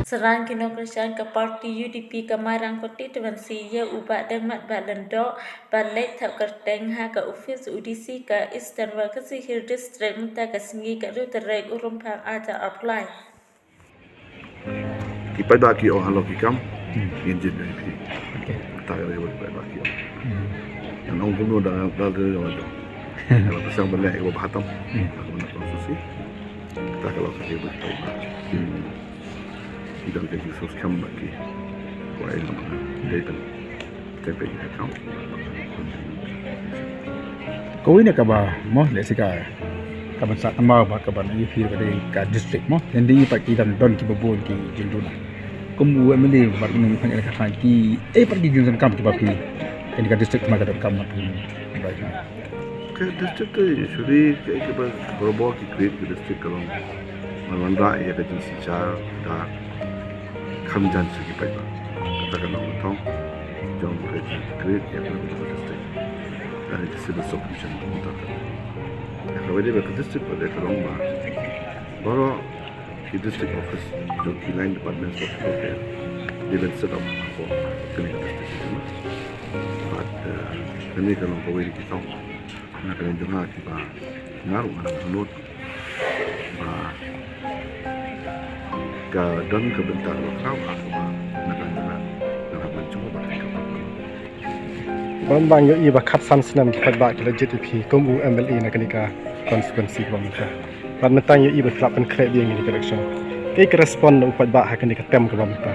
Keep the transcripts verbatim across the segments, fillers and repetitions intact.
Sarang ki nongkyrshan ka party U D P ka Mairang Constituency ïa u Bah Dengmat Bah Lyngdoh ban leit thap kyrteng ha ka ophis u D C ka Eastern West Khasi Hills District mynta ka sngi ka hynriew tarik u Rymphang arhajar arphew lai. Ki paidbah ki ong halor ki kam, ngin jied ïa phi. Kata ka dei wat ki paidbah ki ong. Ngan ong kumno da da da da. Ka la pyrshang ban leh ïa ka ba bha tam. Ka kumno ka susi. Kata ka la ka dei wat ki paidbah. Ki don ka jingsohkham bad ki kwah ïa ka dei tam. Kawei na kaba mo lehse ka kaban sah tangba ba kaban ïa phi ka dei ka district mo. Lane dei pat ki dang don kiba bun ki jingduna. Kum u M L A bad u nongpynïaid ka thaiñ ki ei pat ki jingdonkam kiba phi kane ka district ma ka donkam ma phi. Ka district ka usually ka kiba barabor ki create ka district ka long. Man wan da ïa ka jingshisha da kham jan sha ki paidbah. Kata ka long thong jong ka jingkhreh ïa ka district. Ka dei ka civil subdivision kumta. Ïa kaba dei ba ka district ba dei ka long ba baroh ki district office jong ki line departments ba ki dei ban set up hapoh kane ka district. Bad kane ka long kawei na ki thong na ka liang jong nga kiba nga ruh nga dang nud ba ka don ka bynta kaba khraw ha kaba na ka liang jong nga nga dang ban jngoh bad ka. Ban bang ïohi ba khatsan snem ki paidbah ki la jied ïa phi kum u M L A na kane ka constituency kaba mynta. Bad mynta ïohi ba phi la pynkhreh biang ïa ka election. Kaei ka respond na u paidbah ha kane ka term kaba mynta?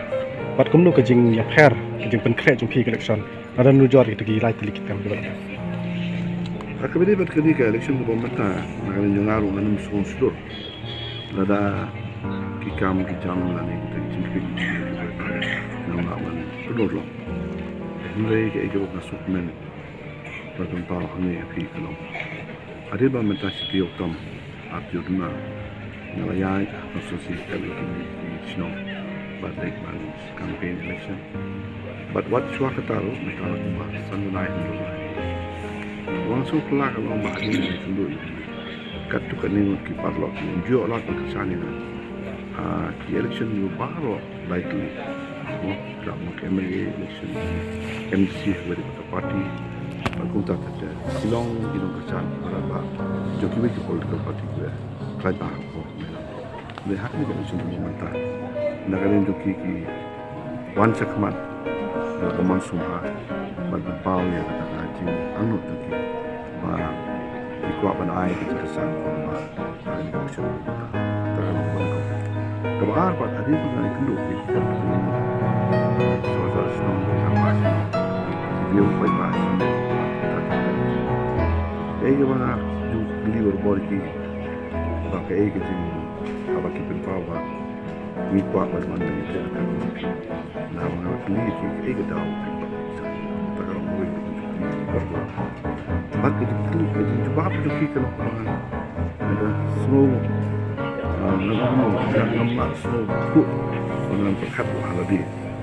Bad kumno ka jingïapher ka jingpynkhreh jong phi ka election? Lada nujor ïa kita ki lai tylli ki kam kiba la dep. Ha kaba ïadei bad kane ka election kaba mynta, na ka liang jong nga ruh ngam sngewsih shuh lada ki kam ki jam lane kita ki jingkit kiba ngam lah ban pynurlong. Hynrei kaei kaba nga sngewkmen ban pynpaw hangne ïa phi ka long, hadien ba mynta shi taïew tam, ar taïew duna nga la ïaid ha constituency ka lei ki shnong bad leit ban campaign election. Bad wat shuwa kata ruh mynta la kumba san bnai hynriew bnai. Wan shu pla ka long ba hadien ba kynduh ïa katto katne ngut ki paralok ki ïoh lad ban kyrshan ïa nga ha ki election ïa baroh lai tylli. Mo, ka mo ka M L A election, M D C ha kawei ka party. Bad kumta ter ter ki long ki nongkyrshan ki para ba jong kiwei ki political party kiba khlaiñ ba ha ka por mynta. Hynrei ha kane ka election mynta na ka liang jong ki ki wan shakhmat da ka mon sngewbha ban pynpaw ïa kata ka jingangnud jong ki ba ki kwah ban ai ka jingkyrshan ba ha kane ka election mynta. Kata ka long kaba ar. Kaba ar pat hadien ba nga ïakynduh ïa ki kynduh ki sorkar shnong ki kynduh shnong ki ïoh paidbah shnong. Kaei kaba nga ju kylli barabor ïa ki ba kaei ka jing haba ki pynpaw ba ngi kwah ban wan ban ïatrei ka kynduh. Namar nga kylli ki kaei ka daw. Kata ka long kawei ka jingkylli kaba bha. Bad ka jingkylli ka jingjubab jong ki ka long kaba nga da sngew, ah, nga ong nga ngam lah sngewthuh ba ngan pyrkhat ha lade.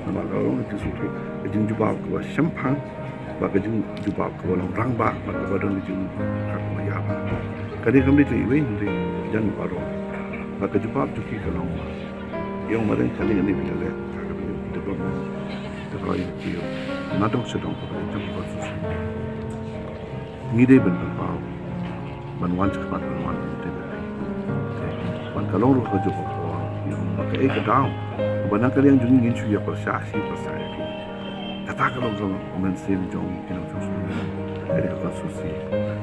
Namar ka long ka jingsngewthuh ka jingjubab kaba shemphang bad ka jingjubab kaba long rangbah bad kaba don ka jingpyrkhat kaba ïa ba. Ka dei kam dei te iwei hynrei jan baroh. Bad ka jubab jong ki ka long ba ïa ong ma dang kane kane phi la leh ka development. Te ka ïa ki nadong shadong ka jong ka susu. Ngi dei ban pynpaw ban wan shakhmat ban wan ban te ban ka long ruh ka jong ka por ïa ong ma kaei ka daw ba na ka liang jong ngi ngin shu ïa pyrshah shi pyrshah ïa ki. Kata ka long ka mynsiem jong ki nongshong shnong ïa ka constituency.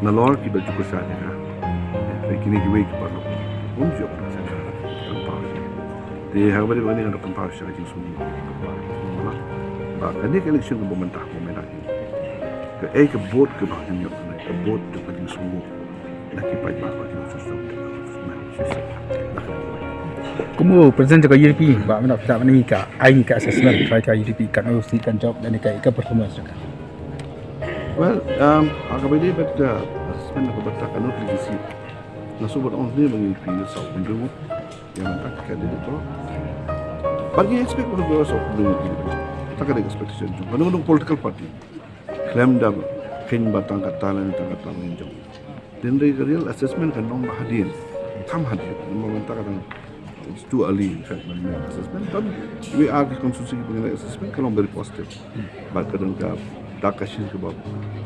Nalor kiba ju kyrshan ïa ka. Te kine kiwei ki paralok um ju ïa pyrshah ïa ka. Te ha kaba dei ba kane ngan pynpaw sha ka jingsngewbha ba kane ka election kaba mynta kaba mynta hi kaei ka vote kaba ngin ïoh, ka vote jong ka jingsngewbha na ki paidbah ba ki nongshong shnong. Kum u president jong ka U D P ba mynta phi lah ban ai ka, ai ka assessment trai ka U D P kan u si kan jop lane ka, ka performance jong ka. Well, um, ha kaba ïadei bad ka assessment na ka bynta ka North Legacy, nga shu ban ong ne ba ngi phi saw pynrung ïa mynta ka candidate to. Bad ngi expect ba ngi saw pynrung ïa ki. Ta ka dei expectation jong ka nong political party. Khlem da khein ba tang kata lane tang kata lane jong. Hynrei ka real assessment kan long ba hadien, kham hadien, namar mynta ka dang It's too early, in fact, ban leh assessment. Tang wei ar ki constituency kiba ngi leh assessment ka long very positive. Bad ka don ka dak ka shin kaba,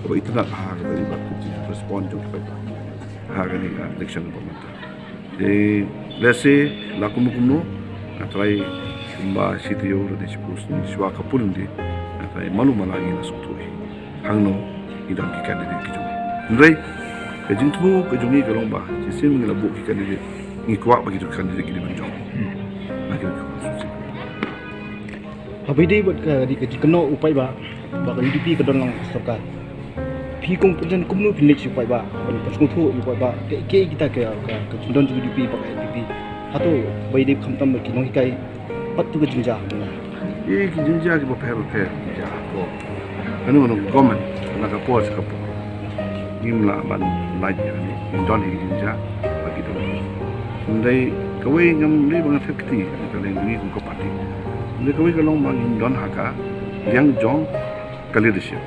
kaba itynnad ha ka, bad ka respond jong ki paidbah ha kane ka election ba mynta. Te lehse la kumno kumno, nga trai kumba shi taïew lane shiphew snem shuwa ka polling day, nga trai malu mala ngi la sngewthuh hi hangno ngi don ki candidate ki jong ngi. Hynrei ka jingthmu ka jong ngi ka long ba shisien ngi la buh ki candidate, ngi kwah ba ki jong candidate ki dei ban jop na ki jong ki constituency. Haba ïadei bad ka, ka jingkynnoh u paidbah ba ka U D P ka don lang sorkar, phi kum pynjan kumno phin leit sha u paidbah ban pynsngewthuh ïa u paidbah kaei kaei kita ka, ka, ka jingdon jong U D P bad ka N P P? Hato ba ïadei khamtam bad ki nonghikai, pat tu ka jingjia mynta? Ki jingjia kiba pher pher ki jia ko. Kano kano ka government na ka por sha ka por, ngim lah ban lait ïa kane, ngim don hi ki jingjia ba ki don. Hynrei kawei ngam dei ba nga thep kti ka liang jong ngi kum ka party. Hynrei kawei ka long ba ngim don ha ka liang jong ka leadership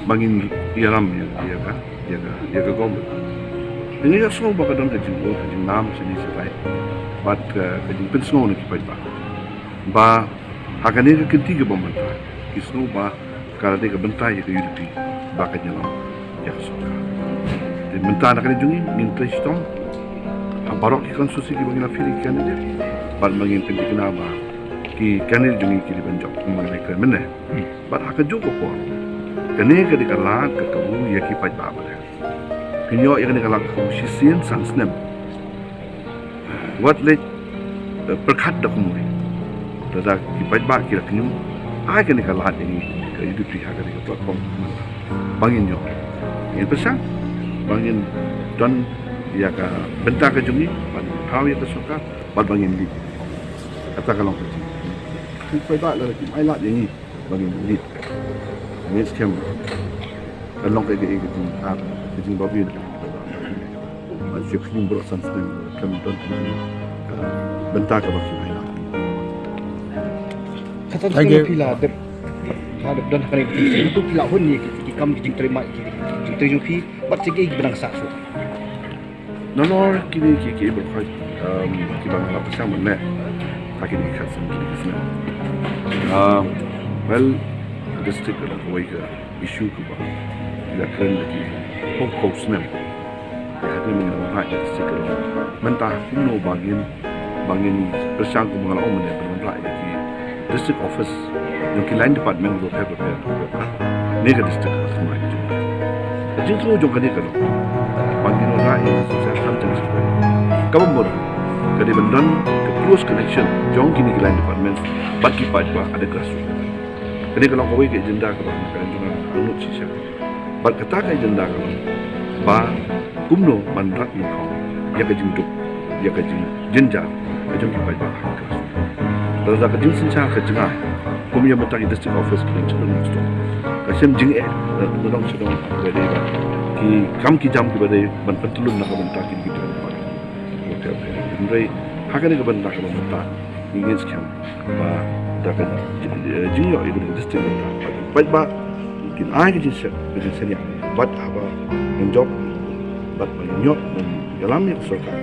ba ngin ïalam ïa, ïa ka, ïa ka, ïa ka government. Te nga ïohsngew ba ka don ka jingong ka jingnam shane shatai bad ka, ka jingpynsngew na ki paidbah ba ha kane ka kynti kaba mynta ki sngew ba ka la dei ka bynta ïa ka U D P ba kan ïalam ïa ka sorkar. Te mynta na kane jong ngi ngin trei shitom ha baroh ki constituency kiba ngi la phiah ïa ki candidate bad ba ngin pynthikna ba ki candidate jong ngi ki dei ban jop kumba ngi la kren mynne. Bad ha kajuh ka por kane ka dei ka lad ka kabu ïa ki paidbah ba dei. Phin ïoh ïa kane ka lad ka kabu shisien san snem. Wat leit, eh, pyrkhat da kumne. Lada ki paidbah ki la kynnoh, ai kane ka lad ïa ngi ka U D P ha kane ka platform ba ngin ïoh. Ngin pyrshang ba ngin don ïa ka bynta ka jong ngi ban thaw ïa ka sorkar bad ba ngin leit. Kata ka long ka jing. Ki paidbah lada kim ai lad ïa ngi ba ngin leit, ngin skhem. Kan long kaei kaei ka jing, ah, ka jing ba biang. Ba shu khñium baroh san snem, kan don ka bynta kaba ki ai lad. Kata ka phi la dep, la dep don ha kane ka jingtrei, phi la hun ïa ki, ki kam ki jingtrei ma, ki jingtrei jong phi, bad ki, ki ba dang sah shuh. Nalor kine ki, ki baroh, um, kiba nga la pyrshang ban leh ha kine ki khatsan kine ki snem. Um, well, district ka long kawei ka issue kaba ki la kren da ki phew phew snem. Ïa kane mynta ka district ka long, mynta kumno ba ngin, ba ngin pyrshang kumba nga la ong mynne ban wanrah ïa ki district office jong ki line department ruh pher pher ne ka district ka thymmai jong ka. Ka jingthmu jong kane ka long ba ngin wanrah ïa ka synshar khamtam synshar. Kaba mut ka dei ban don ka close connection jong kine ki line departments bad ki paidbah at the grassroots. Kane ka long kawei ka agenda kaba nga kren jong nga angnud shisha. Bad kata ka agenda ka long ba kumno ban rat nyngkong ïa ka jingduk, ïa ka jingjynjar ka jong ki paidbah ha ka. Lada ka jingsynshar ka jngai, kum ïa mynta ki district office ki dang shu don sdang, ka shem jingeh na dong sdang, ka dei ba ki kam ki jam kiba dei ban pyntyllun na ka bynta ki, ki dei ban. Hynrei ha kane ka bynta kaba mynta ngi ngeit skhem ba da ka jingïoh ïa ka district mynta, paidbah kin ai ka jingshaniah, ka jingshaniah bad haba ngin jop bad ba ngin ïoh ban ïalam ïa ka sorkar,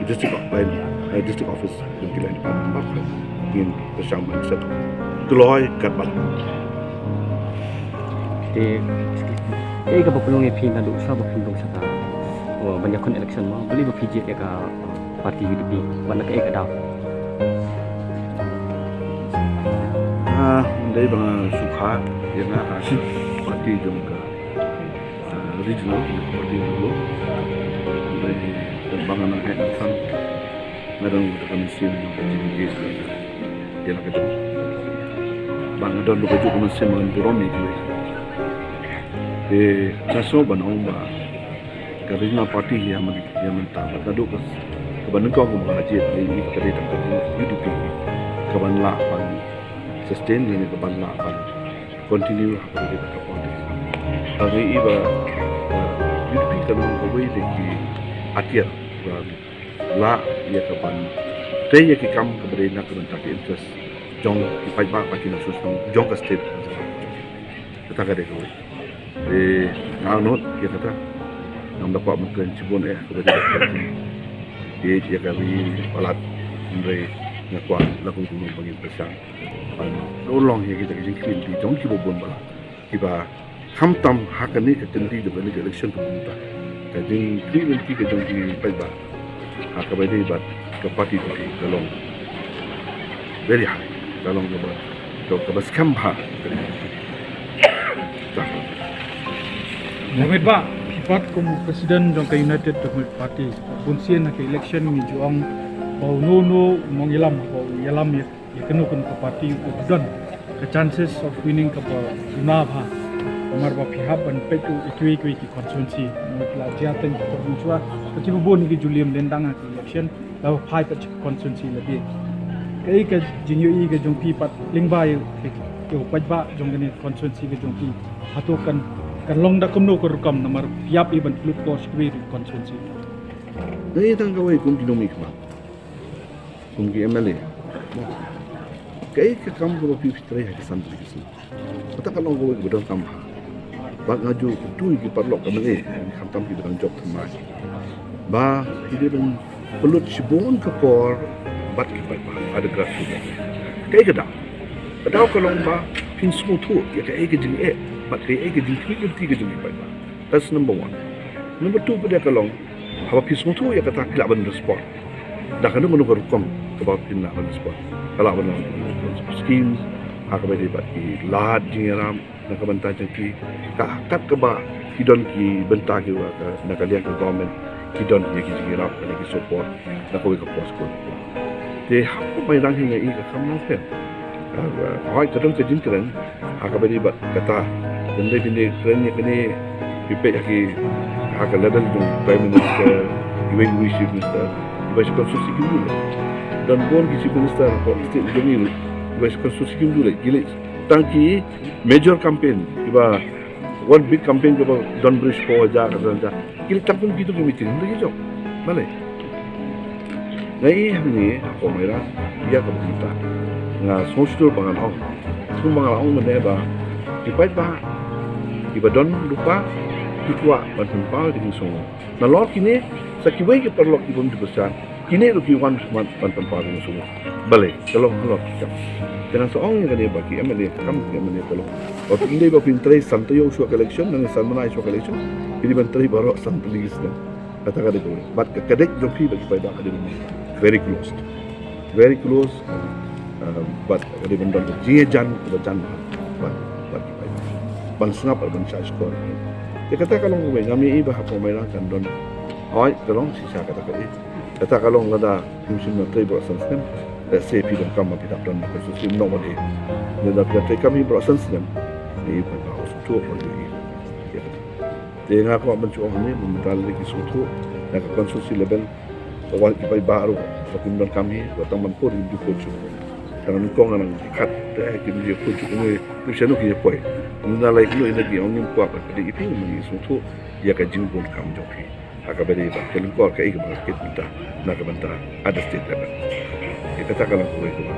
ka district of, eh, district office jong ki line department baroh ngin pyrshang ban set kloi katba. Te kaei kaba pynlong ïa phi naduh sa ba phi long sha ka, oh, ban ïakhun election mo, balei ba phi jied ïa ka, oh, party U D P, bad na kaei ka daw? Ah, ym dei ba nga sngewkha ïa nga ha party jong ka, ah, regional party jong ka. Ym dei ba nga nang heh nang san. Nga don ruh ka mynsiem jong ka jingïeit ïa la ka jong. Ba nga don ruh kajuh ka mynsiem ban burom ïa kiwei. Te nga sngew ban ong ba ka regional party ïa myn-, ïa mynta bad naduh ka, kaba nyngkong kaba nga jied, ïa ka dei tang ka U D P kaban lah ban sustain, ïa kaban lah ban continue ha kaba dei ka politics. Nga ïohi ba, eh, U D P kan long kawei na ki atiar ba lah ïa ka ban trei ïa ki kam kaba dei na ka bynta ki interest jong ki paidbah bad ki nongshong shnong jong ka state. Kata ka dei kawei. Te nga angnud ïa kata. Ngam da kwah ban kren shibun eh kaba dei ka, ïa ka ri palat. Hynrei nga kwah la kum kumno ba ngin pyrshang ban long ïa kita ki jingkhmih lynti jong kiba bun baroh kiba khamtam ha kane ka kyndi jong kane ka election ka bun ta. Ka jingkhmih lynti ka jong ki paidbah ha kaba ïadei bad ka party jong ki ka long very high, ka long kaba, kaba skhem bha. Dkhot ba phi pat kum u president jong ka United Democratic Party, bunsien ha ka election ngi ju ong ba uno uno u nongïalam ba u ïalam ïa, ïa kano kano ka party u don ka chances of winning kaba duna bha. Namar ba phi hap ban peit u ïa kiwei kiwei ki constituency, namar ki la jia teng ki por mynshuwa ba kiba bun ki ju liem lyndang ha ka election. La phai pat constituency lade. Kaei ka jingïohi ka jong phi pat lyngba ïa u paidbah jong kane constituency ka jong phi? Hato kan, kan long da kumno ka rukom namar phi ïap ïa ban pynlut por sha kiwei ki constituency? Dei tang kawei kum ki nongmihkhmat, kum ki M L A. Kaei ka kam kaba phi, phi trei ha ki san tylli ki sngi? Kata ka long kawei kaba donkam bha. Bad nga ju kyntu ïa ki paralok ka M L A, khamtam kiba dang jop thymmai, ba ki dei ban pynlut shibun ka por bad ki paidbah at the grassroots level. Kaei ka daw? Ka daw ka long ba phin sngewthuh ïa kaei ka jingeh bad kaei ka jingkhmih lynti ka jong ki paidbah. That's number one. Number two pat ka long, haba phi sngewthuh ïa kata, ki lah ban respond da kano kano ka rukom kaba phin lah ban respond. Ka lah ban long schemes ha kaba ïadei bad ki lad jingïarap na ka bynta jong ki, ka, kat kaba ki don ki bynta kiba ka, na ka liang ka government ki don ïa ki jingïarap, ki support na kawei ka por sha kawei ka por. Te hapoh Mairang hi nga i ka kam nongpher. Ka, ka, hooid ka don ka jingkren ha kaba ïadei bad kata. Lymda phin ïa kren ïa kane, phi peit ha ki, ha ka level jong Prime Minister, iwei iwei Chief Minister, iwei sha constituency kim ju leit. Don bun ki Chief Minister hapoh state jong ngi ruh, iwei sha constituency kim ju leit. Ki leit tang ki major campaign, kiba one big campaign kaba don briew shiphew hajar, ka don hajar. Ki leit tang kum kito ki meeting, hynrei ki jop. Balei? Nga i hangne hapoh Mairang ïa kaba kumta. Nga sngewsih ba ngan ong. Kumba nga la ong mynne ba ki paidbah kiba don lypa ki kwah ban pynpaw ïa ka jingsngewnguh. Nalor kine, sa kiwei ki paralok kibym ju pyrshang, kine ruh ki wan sngewmat ban pynpaw ïa ka jingsngewnguh. Balei, ka long halor ki kam. Te ngan sa ong ïa kane ba ki M L A, ka kam ki M L A ka long, ba phin dei ba phin trei san taïew shuwa ka election, nangne san bnai shuwa ka election, phi dei ban trei baroh san tylli ki snem. Kata ka dei kawei. Bad ka connect jong phi bad ki paidbah ka dei ban very close. Very close. Uh, bad ka dei ban don ka jingïajan kaba jan bad, bad, bad ki paidbah. Ban sngap bad ban shah shkor. Te kata ka long kawei, ngam i ba hapoh Mairang kan don. Hooid, ka long shisha kata ka i. Kata ka long lada phim shym la trei baroh san snem, let's say phi donkam ba phi dap don ka constituency nongwei. Lada phi la trei kam hi baroh san snem, i paidbah u sngewthuh ba i. Te nga kwah ban shu ong hangne, mynta lada ki sngewthuh na ka constituency level, ka wan ki paidbah ruh ba kim donkam hi, ba tang ban pur kim ju pur shuh. Tang nyngkong nang ki khat te kim ju pur shuh, kumne kim shano ki poi. Mynta lai kumno ïa ki ong ngim kwah ban pyndik ïa phi, mynta ki sngewthuh ïa ka jingbun kam jong phi. Ha kaba dei ba ka lyngkor kaei kaba nga kit mynta na ka bynta at the state level. Ïa kata ka long kawei kaba,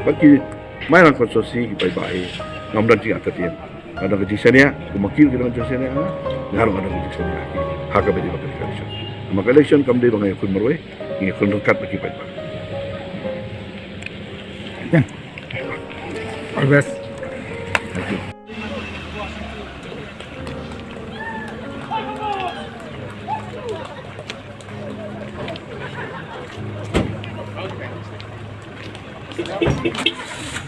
ba ki Mairang constituency ki paidbah hi ngam don jingïatyrthiang. Nga don ka jingshaniah, kum ma ki ruh ki don ka jingshaniah, nga ruh nga don ka jingshaniah ha kaba dei ba ka election. Namar ka election kam dei ba nga ïakhun marwei, nga ïakhun ryngkat bad ki paidbah. All the best. Thank you.